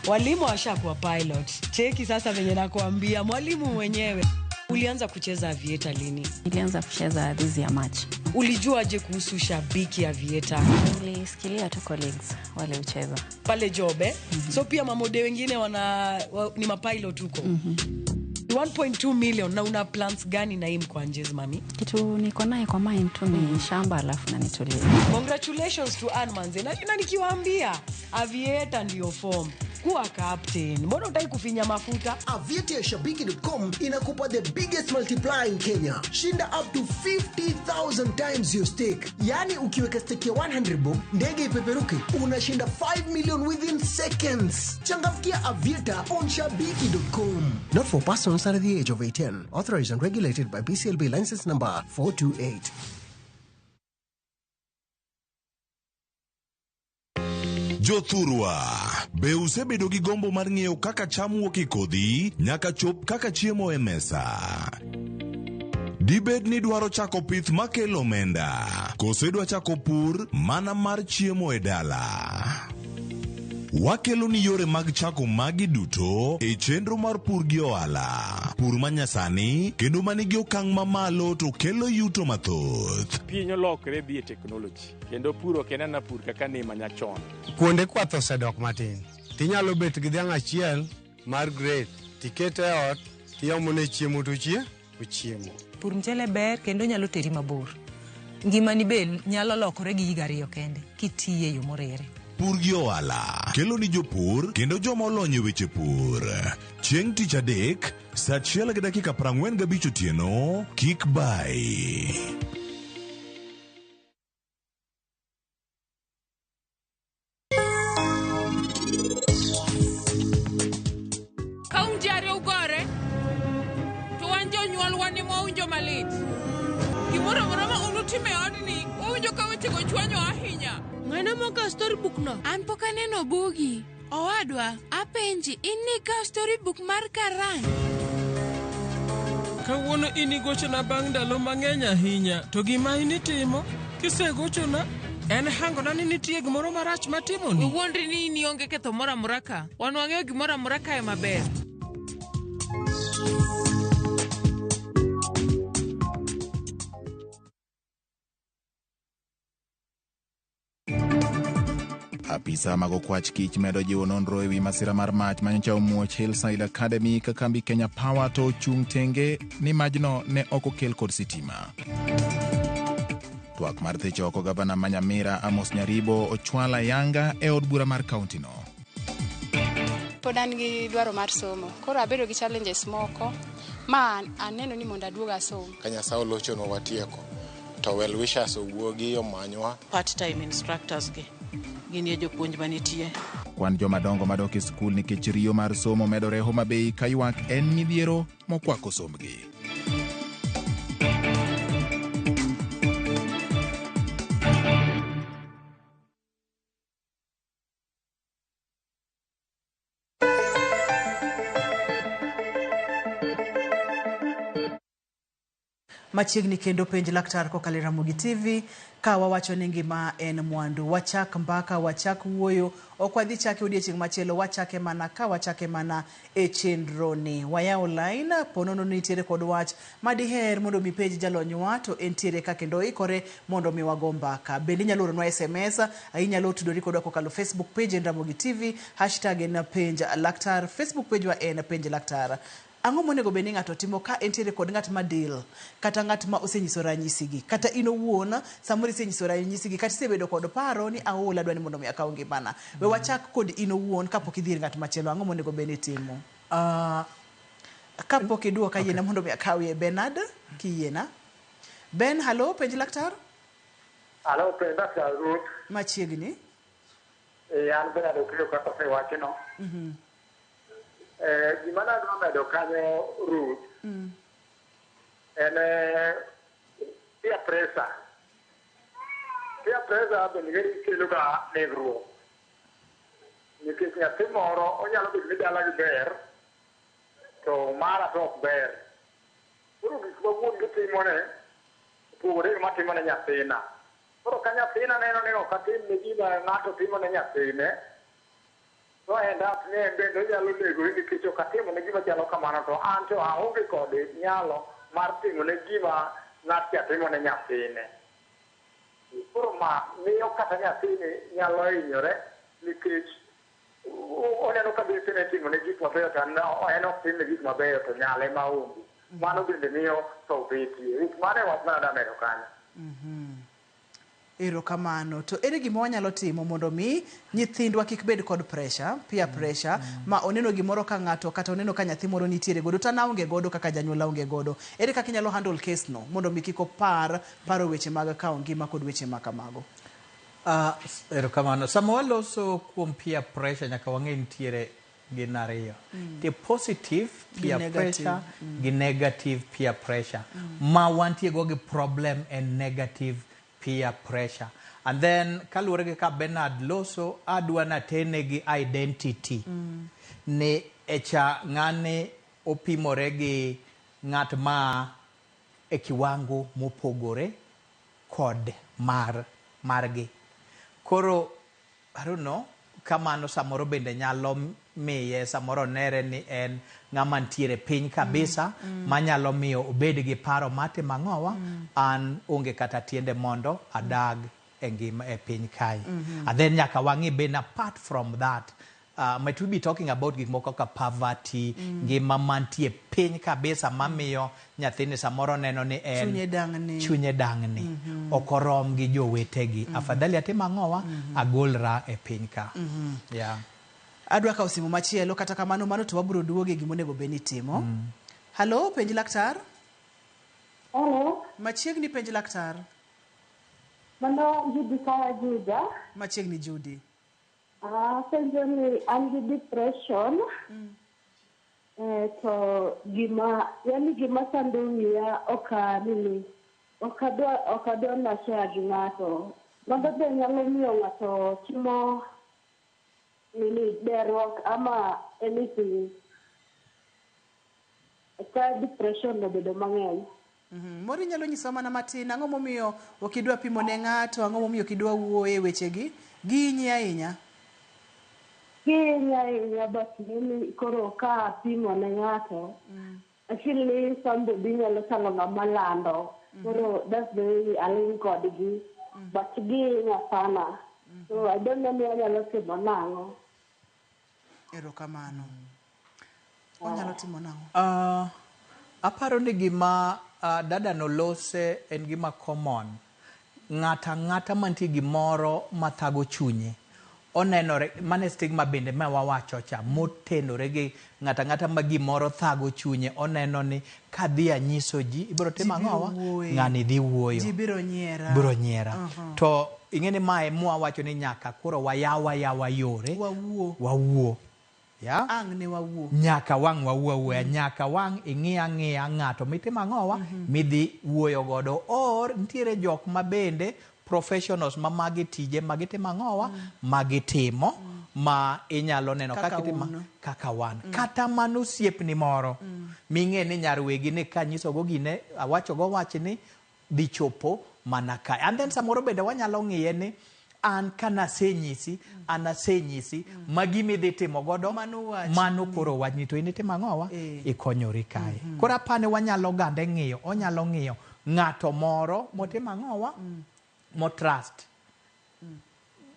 Walimu washakuwa pilot. Cheki sasa venye nakuambia, mwalimu mwenyewe. Ulianza kucheza aviator lini? Nilianza kucheza this year March. Ulijuaje kuhusu Shabiki Aviator? Nilisikilia tu colleagues wale ucheza. Pale job eh? So pia mamode wengine ni mapilot huko. 1.2 million na una plans gani na hii mkwanjez mami? Kitu niko naye kwa mind tu ni shamba alafu na nitulie. Congratulations to Ann manze. Na nikiwaambia Aviator ndio form. Kuwa captain. Mbona hutaki kufinya mafuta? Aviator ya shabiki.com inakupa the biggest multiplier in Kenya. Shinda up to 50,000 times your stake. Yaani ukiweka stake ya 100 bob, ndege ipeperuke, unashinda 5 million within seconds. Changamkia Aviator on shabiki.com. Not for persons under the age of 18. Authorized and regulated by BCLB license number 428. Jothurwa, be usebedo gi gombo mar ng'eyo kaka cham wuok e kodhi nyaka chop kaka chiemo e mesa? Dibed ni idwaro chako pith makelo omenda, koso idwa chako pur mana mar chiemo e dala? Wakelo ni yore mag chako magi duto e chenro mar pur gi ohala. Pur manyasani kendo manigi okang' mamalo to kelo yuto mathoth. Piny olokre dhi e teknoloji kendo pur ok en ana pur kaka ne manyachon. Kuonde kwath osedok matin. Tinyalo bet gi dhiang' achiel mar grade, tikete e ot, tiomone chiemo to ochiemo. Pur mchele ber kendo nyalo teri mabor. Ngimani be nyalo lokore gi higa ariyo kende kitiye e yo moriere. Pur gi ohala kelo ni jopur kendo joma olony e weche pur. Chieng' tich adek, saa 1:45 otieno, kik bai. Ka un ji ariyo ugore, to wan jonyuol wan ema wawinjo malit. Gimoro amora ma un utimo e odni, wawinjo ka wechego chwanyowa ahinya. Ng'ano mokawo storybook no? An pok aneno bugi. Owadwa, apenji, in nikawo storybook mar karang'? Kawuono in igochona bang' ndalo mang'eny ahinya, to gima in itimo, kisegochona, en hangona ni nitie gimoro marach matimoni. Iwuondri ni in ionge ketho moro amora ka. Wan wang'eyo gimoro amora kae maber. Apisa mag okwach kich medo jiwo nonro ewi masira mar mach manyocha omuoch Hillside Academy ka kambi Kenya Power to ochung' tenge ni majno ne ok okel kod sitima. Twak mar thicho oko gavana ma Nyamira Amos Nyaribo ochwal ayanga e od bura mar kaunti no. Pod an gi dwaro mar somo, koro abedo gi challenges moko ma aneno ni mondo aduog asom. Ka Nyasaye olochonwa watieko, to well wishers owuogi omanywa. Part time instructors gi gin e jopuonj manitie. Kwan jomadongo madok e skul nikech riyo mar somo medore Homa Bay ka ywak en midhiero mokwako sombgi. Machiegni kendo penj laktar kokalo e Ramogi TV ka wawacho ni ngima en mwandu. Wachak mbaka, wachak wuoyo, ok wadhi chake odiechieng' machielo, wachake mana ka wachake mana e chenro ni. Wayawo line, ponono nitiere kod wach madiher mondo mi penj jalonywa to entiere ka kendo oikore mondo mi wago mbaka. Bende inyalo oronwa SMS, inyalo tudori kodwa kokalo Facebook page en Ramogi TV, hashtag en penj laktar, Facebook page wa en penj laktar. Ang'o monego bed ni ng'ato timo ka entiere kod ng'at ma deal kata ng'at ma osenyiso ranyisigi kata in owuon samoro isenyiso ranyisigi kata isebedo kod paro ni aol adwa ni mondo mi akaw ngimana. We wachak kod in owuon kapok idhi ir ng'at machielo, ang'o monego bed ni itimo? Kapok iduoka yiena mondo mi akawie Bernard kiyiena. Ben, halo, penj laktar. Halo, penj laktar Ruth. Machiegni. An Bernard Opiyo kaka osewachno. Gima nadwa medo kanyo Ruth en peer pressure. Peer pressure bende kelo ga negruok. Nikech nyathi moro onyalo bedo ni dalagi ber to mara to ok ber. Koro gik ma wuon gi timone opogore gi matimo ne nyathina. Koro ka nyathina neno ni ok atim ne gima ng'ato timo ne nyathine, to end up ni en bende onyalo negori nikech ok atimo ne gima chalo kamano to an to aonge kod nyalo mar timo ne gima ng'at cha timo ne nyathine. Koro ma miyo kata nyathini nyalo hinyore nikech Oneno ka besene timo ne gik mabeyo to en ok timne gik mabeyo to nyale ma onge. Mano bende miyo tho betie. Ruth, mano e wach mana damedo kanyo. Erokamano. To ere gima wanyalo timo mondo mi nyithindwa kik bed kod pressure, peer pressure, ma oneno gimoro ka ng'ato kata oneno ka nyathi moro nitiere godo to an aonge godo kaka janyuol aonge godo. Ere kaka inyalo handle case no mondo mi kik opar paro weche mag kawo ngima kod weche ma kamago? Erokamano. Sama waloso kuom peer pressure nyaka wang'e nitiere gin ariyo. Nitie positive peer negative. Pressure gi negative peer pressure. Ma wantie go gi problem en negative peer pressure. And then kaluwore gi ka Bernard loso, adwa natene gi identity. Ni echa ng'ani opimore gi ng'at ma e kiwango mopogore kod mar margi. Koro I don't know, kamano samoro bende nyalo miye samoro nere ni en ng'ama ntiere piny kabisa manyalo miyo obed gi paro mar timo ang'owa an onge kata tiende mondo adag e ngima e piny kae. And then nyaka wang'i bende apart from that, might we be talking about gik moko kaka poverty, ngima mantie piny kabisa mamiyo nyathini samoro neno ni en Chunye dang'ni. Chunye dang'ni. Ok orom gi jowetegi. Afadhali atim ang'owa agolra e piny ka. Yeah. Adwa kawo simu machielo kata kamano mano to wabiro duoge gima onego bed ni itimo. Halo, penj laktar. Hello. Machiegni penj laktar. Mano Judy kaya Juja. Machiegni Judy. Apenjo ni an gi depression. To gima yani gima sando wiya ok nini ok adwa na share gi ng'ato. Mago be nyalo miyo ng'ato timo nini derruok ama anything ka depression obedo mang'eny. Moro inyalo nyisowa mana matin, ang'o momiyo ok idwa pimo ne ng'ato, ang'o momiyo ok idwa wuoye e wechegi? Gihinyi ahinya? Gihinya ahinya but nini koro ka apimo ne ng'ato I feel ni somebody nyalo chalo ng'ama lando. Koro that's the way aling kodgi. But gihinya sana. So I don't know ni anyalo timo nang'o. Erokamano. Onyalo timo nang'o? Aparo ni gima dada no lose en gima common. Ng'ata ang'ata mantie gimoro mathago chunye onenore mane stigma bende ma wawacho cha motenore gi ng'ata ang'ata ma gimoro thago chunye oneno ni kadhi anyiso ji ibiro timo Ji biro ang'owa wuoye. ng'ani dhi wuoyo Ji biro nyiera. biro nyiera to ing'e ni mae mwawacho ni nyaka koro wayawa yawa yore Wawuo. wawuo ya Ang' ne wawuo. Nyaka wang' wawuo awuoya nyaka wang' ing'i ang'iya ng'ato mitimo ang'owa midhi wuoyo godo or nitiere jok ma bende professionals ma magi tije ma gitimo ang'owa ma gitimo ma inyalo neno Kaka kaka itimo un. Kaka wan kata mana osiepni moro ming'e ni nyar wegi ni kanyisogo gine awachogo wachni dhi chopo mana kae. And then samoro bende wanyalo ng'iye ni an kanasenyisi an asenyisi magi midhi timo godo Mano wachni. Mano koro wachni to in itimo ang'owa Eh. Ikonyori kae. Koro apani wanyalo gande ng'iyo onyalo ng'iyo ng'ato moro motimo ang'owa mo trust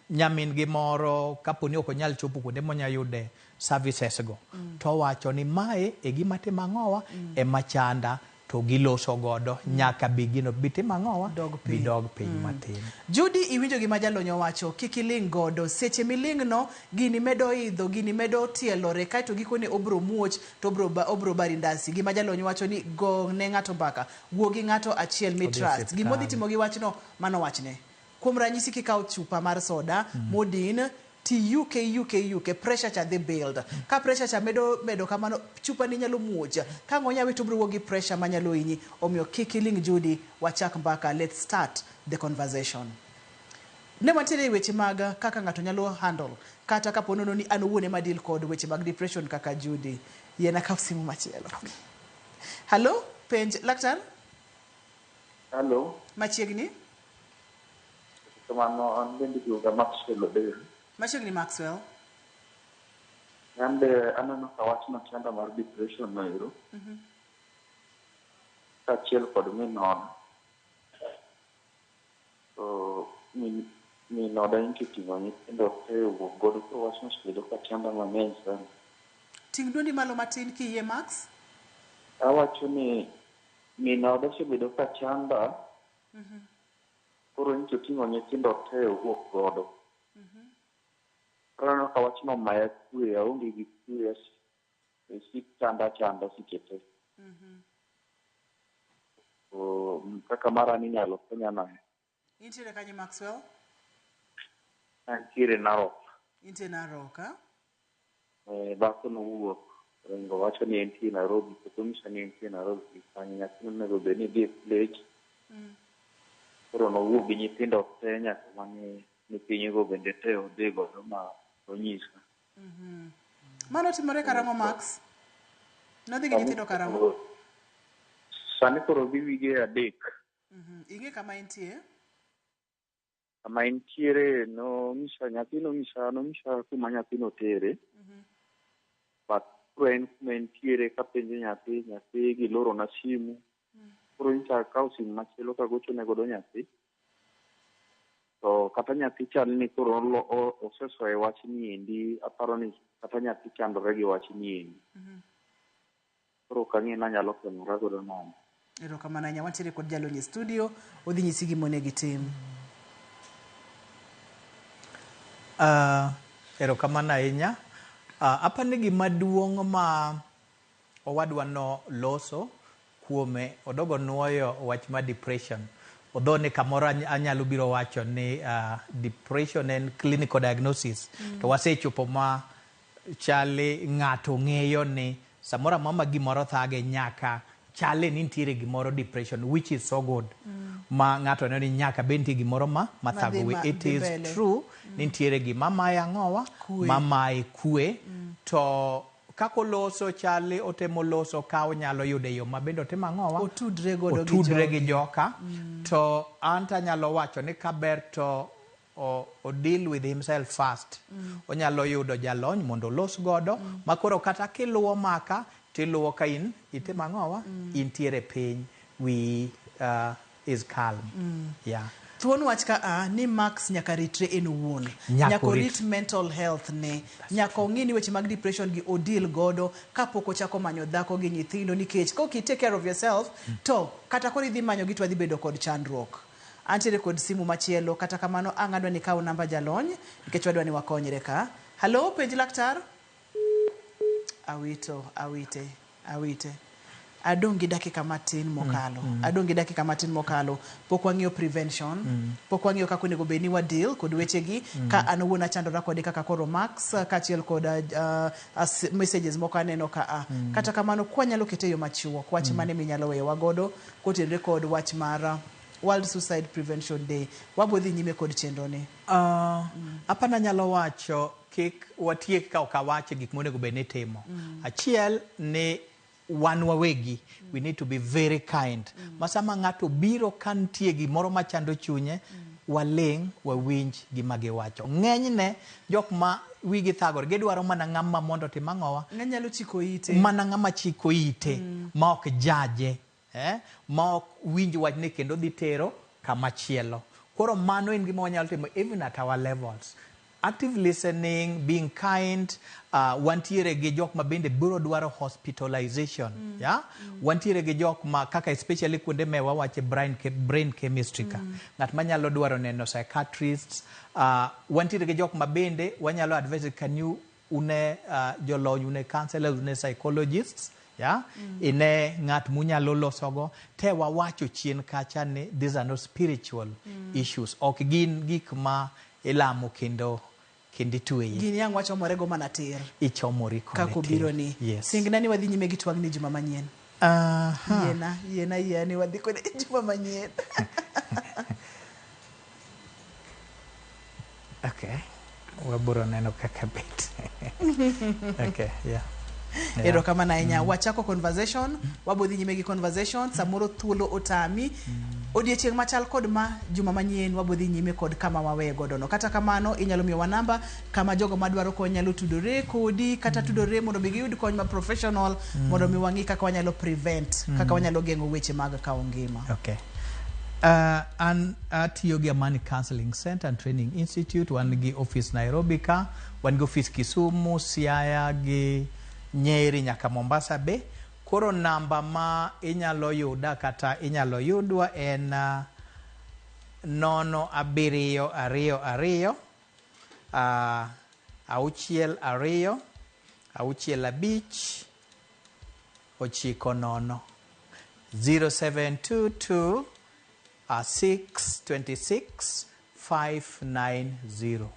nyamin gi moro kapo ni ok onyal chopo kuonde monya yude services go to owacho ni mae e gima timo ang'owa ema chanda to giloso godo nyaka bi gino bi timo ang'owa Dog piny. Bi dog piny matin. Judy, iwinjo gima jalony owacho, kik iling' godo. Seche miling' no, gini medo idho, gini medo tielore, kaeto gikone obro muoch to obro bari ndasi. Gima jalony wacho ni go ne ng'ato mbaka, wuo gi ng'ato achiel mi Odhi trust. osiptal. Gima odhi timo gi wachno, mano wachne. Kuom ranyisi kikawo chupa mar soda, modin, ti yuke yuke yuke, pressure cha dhi build. Ka pressure cha medo medo kamano, chupa ni nyalo muoch. Ka ng'o nyawi to obro wuok gi pressure manyalo hinyi. Omiyo kik iling' Judy, wachak mbaka. Let's start the conversation. Ne wantiere e weche mag kaka ng'ato nyalo handle kata kapo nono ni an owuon ema deal kod weche mag depression kaka Judy. Yiena kaw simu machielo. Hello, penj laktar Hello, machiegni. Kamano an bende iluonga Maxwell Odero. Machiegni Maxwell. An be aneno ka wachno chanda mar depression no ero kaachiel kod min oda. To min Min oda nyocha oting'o nyithindo te owuok godo koro wachno osebedo ka chanda mang'eny sana. Ting' dwondi malo matin kiyie Max. Awacho ni min oda osebedo ka chanda koro nyocha oting'o nyithindo te owuok godo. Koro aneno ka wachno omaya kwe, aonge gi kwe, sik chanda chanda seche te. To kaka mara ni inyalo konya nade? Intiere kanye Maxwell? Antiere Narok. Intie Narok, ha? Eh, dhako nowuok ringo wacho ni entie Nairobi, pok onyisa ni entie Nairobi gi kanye, nyathi nonego bed ni dhi e village. Koro nowuok gi nyithindo te nyaka mane ni pinygo bende te odhi godo ma onyisa. Mano timore karang'o Max? Nodhi gi nyithindo karang'o? Sani koro dhi wige 3. Ing'e kama entie? Kama entiere nonyisa nyathi nonyisa kuma nyathi notere. But koro en kuma entiere kapenjo nyathi, nyathi gilorona simu. Koro nyocha akawo simu machielo kagochone godo nyathi. To kata nyathi chal ni koro osesoyo e wachni endi, aparo ni kata nyathi chandore gi wachni endi. Koro ok ang'e ni anyalo konyora godo nade. Erokamano ahinya. Wantiere kod jalony e studio, odhi nyisi gima onego itim. Erokamano ahinya. Apani gima duong' ma owadwa no loso kuome, odogo nuoyo wach mar depression. Although ni kamoro anyalo biro wacho ni depression en clinical diagnosis. To wasechopo ma chali ng'ato ng'eyo ni samoro amora ma gimoro thage nyaka chale ni nitiere gimoro depression, which is so good. Ma ng'ato neno ni nyaka bed nitie gimoro ma mathago wi. It is true ni nitiere gima maye ang'owa, mamaye kwe. To kaka oloso chali otemo loso ka onyalo yudo e yo ma bende otimo ang'owa, otudre godo gi otudre gi joka. To an to anyalo wacho ni kaber to o deal with himself first. Onyalo yudo jalony mondo olos godo, ma koro kata kiluwo maka tiluwo ka in itimo ang'owa, intiere piny, we is calm. Yeah. Thuon wach ka a ni Max nyaka ritre en owuon. Nyaka orit mental health ne. Nyaka ong'i ni weche mag depression gi odeal godo kapok ochako manyo dhako gi nyithindo, nikech ka ok i take care of yourself to kata koro idhi manyo gi to wadhi bedo kod chandruok. Antiere kod simu machielo, kata kamano ang' adwa ni ikaw namba jalony nikech wadwa ni wakonyre ka. Hallo, penj laktar. Awito, awite, awite. Adong' gi dakika matin mokalo. Adong' gi dakika matin mokalo. Pok wang'iyo prevention. Pok wang'iyo kaka onego bed ni wa deal kod wechegi. Ka an owuon achandora kode kaka koro Max, kaachiel kod messages moko aneno ka a. Kata kamano, kwanyalo kete e yo machuok, wach mane minyalo weyowa godo kotenore kod wach mar World Suicide Prevention Day. Wabo dhi nyime kod chenro ni. Apana nyalo wacho kik watiek ka ok awacho gik monego bed ni timo. Achiel ni wan wawegi, we need to be very kind. Ma sama ng'ato biro ka nitie gimoro machando chunye, waling' wawinj gima giwacho. Ng'enyne jok ma wigi thagore gidwaro mana ng'ama mondo otim ang'owa, Ng'a nyalo chiko ite. mana ng'ama chiko ite ma ok jaje, ma ok winj wachni kendo dhi tero kama chielo. Koro mano en gima wanyalo timo even at our levels. Active listening, being kind, wantiere gi jok ma bende biro dwaro hospitalization. Yeah? Wantiere gi jok ma kaka especially kuonde me wawache brain chemistry ka. Ng'at manyalo dwaro neno psychiatrists, wantiere gi jok ma bende wanyalo advise can you une jolony, une counselors, une psychologists, yeah? Ine ng'at munyalo losogo te wawacho chien kacha ni these are not spiritual issues, ok gin gik ma ilamo kendo kendo itweye. Gini ang' wachomore go mana tir. Ichomori kode Kaka obiro tir. ni. Yes. Singna ni wadhi nyime gi twagni juma manyien. Yiena, yiena, yiena ni wadhi kode juma manyien. Okay. Wabiro neno kaka bet. Okay, yeah. Yeah. Erokamano ahinya. Wachako conversation, wabodhi nyime gi conversation, samoro thuolo otami. Odiechieng' machal kod ma juma manyien wabodhi nyime kod kama waweye godo no. Kata kamano inyalo miyowa namba kama jogo madwaro kony nyalo tudore kodi kata tudore mondo mi giyud kony ma professional mondo mi wang'i kaka wanyalo prevent, kaka wanyalo geng'o weche mag kawo ngima. Okay. An atiyo gi Amani Counseling Center and Training Institute. Wan gi office Nairobi ka, wan gi office Kisumu, Siaya gi Nyeri nyaka Mombasa be. Koro namba ma inyalo yuda kata inyalo yudwa en 0722 62 65 90. 0722 626 590.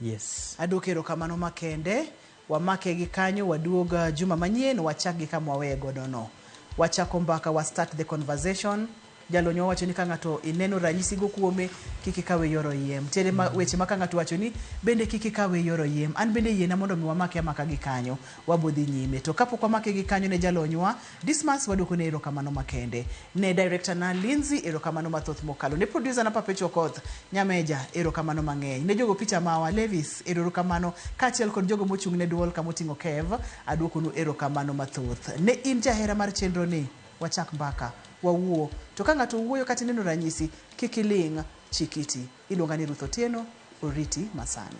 Yes. Aduoko erokamano makende. Wamake gi kanyo, waduog juma manyien, wachak gi kama waweye godo no. Wachako mbaka, wa start the conversation. Jalony wawacho ni ka ng'ato ineno ranyisi go kuome, kik ikawe yor oyiem. Nitiere ma, weche ma ka ng'ato wacho ni bende kik ikawe yor oyiem. An bende yiena mondo mi wamake amaka gi kanyo, wabodhi nyime. To kapok wamake gi kanyo ne jalonywa, Dismas, waduoko ne erokamano makende. Ne director na Lindsay, erokamano mathoth mokalo. Ne producer na Perpetual Koth, Nyameja, erokamano mang'eny. Ne jogo picha mawa, Levis, erokamano. Kaachiel kod jogo mochung' ne duol kamoting'o Kev, aduokonu erokamano mathoth. Ne in jahera mar chenro ni, wachak mbaka, wawuo. To ka ng'ato wuoyo kata ineno ranyisi, kik iling', chik iti. Iluonga ni Ruth Otieno, oriti masani.